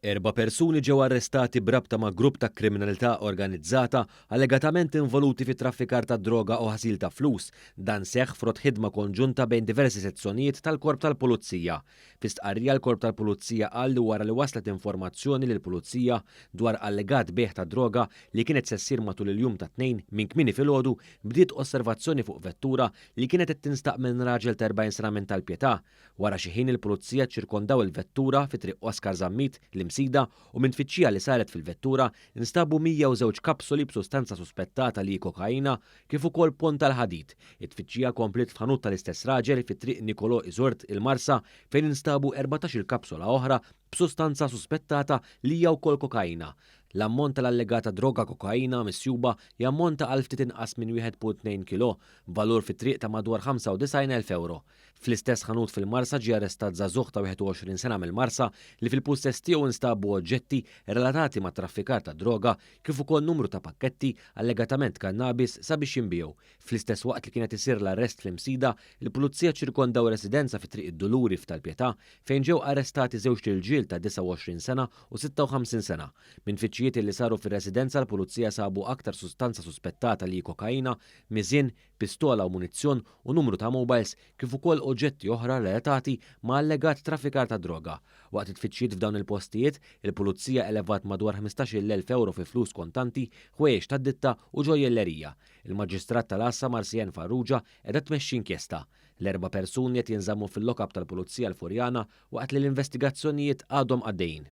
Erba' persuni ġew arrestati b'rabta ma' grupp ta' kriminalità organizzata allegatament involuti fi traffikar ta' droga u ħasil ta' flus. Dan seħħ frott ħidma konġunta bejn diversi sezzjonijiet tal-Korp tal-Pulizija. Fi stqarrija l-Korp tal-Pulizija qal li wara li waslet informazzjoni lill-Pulizija dwar allegat bejgħ ta' droga li kienet se ssir matul il-jum tat-Tnejn minn kmieni filgħodu bdiet osservazzjoni fuq vettura li kienet qed tinstaq minn raġel ta' 40 sena minn Tal-Pietà. Wara xi ħin il-Pulizija ċċirkondaw il-vettura fi Triq Oscar Zammit, l-Imsida, u minn tfittxija li saret fil-vettura nstabu 102 kapsoli b'sustanza suspettata li hi kokaina kif ukoll pont tal-ħadid. It-tfittxija kompliet f'ħanut tal-istess raġel fi Triq Nicolò Izort, il-Marsa, fejn instabu 14-il kapsola oħra b'sustanza suspettata li hija wkoll kokaina. L-ammont tal-allegata droga kokaina misjuba jammonta għal ftit inqas minn 1.2 kilo, b'valur fit-triq ta' madwar 95,000 ewro. Fl-istess ħanut fil-Marsa ġie arrestat żagħżugħ ta' 21 sena mill-Marsa li fil-pussess tiegħu nstabu oġġetti relatati mat-traffikar tad-droga kif ukoll numru ta' pakketti allegatament kannabis sabiex jinbiegħu. Fl-istess waqt li kien qed isir l-arrest fl-Imsida, il-Pulizija ċċirkondaw residenza fi Triq id-Duluri f'Tal-Pietà fejn ġew arrestati żewġt irġiel ta' 29 sena u 56 sena. Minn tfittxijiet li saru fir-residenza l-Pulizija sabu aktar sustanza suspettata li hi kokaina, miżien, pistola u munizzjon u numru ta' mobiles kif ukoll oġġetti oħra relatati ma' allegat traffikar ta' droga. Waqt it-tfittxijiet f'dawn il-postijiet, il-Pulizija elevat madwar 15,000 ewro fi flus kontanti, ħwejjeġ tad-ditta u ġojjellerija. Il-Maġistrat tal-Għassa Marseanne Farrugia qiegħda tmexxi inkjesta. L-erba' persuni qed jinżammu fil-lock-up tal-Pulizija l-Furjana waqt li l-investigazzjonijiet għadhom għaddejjin.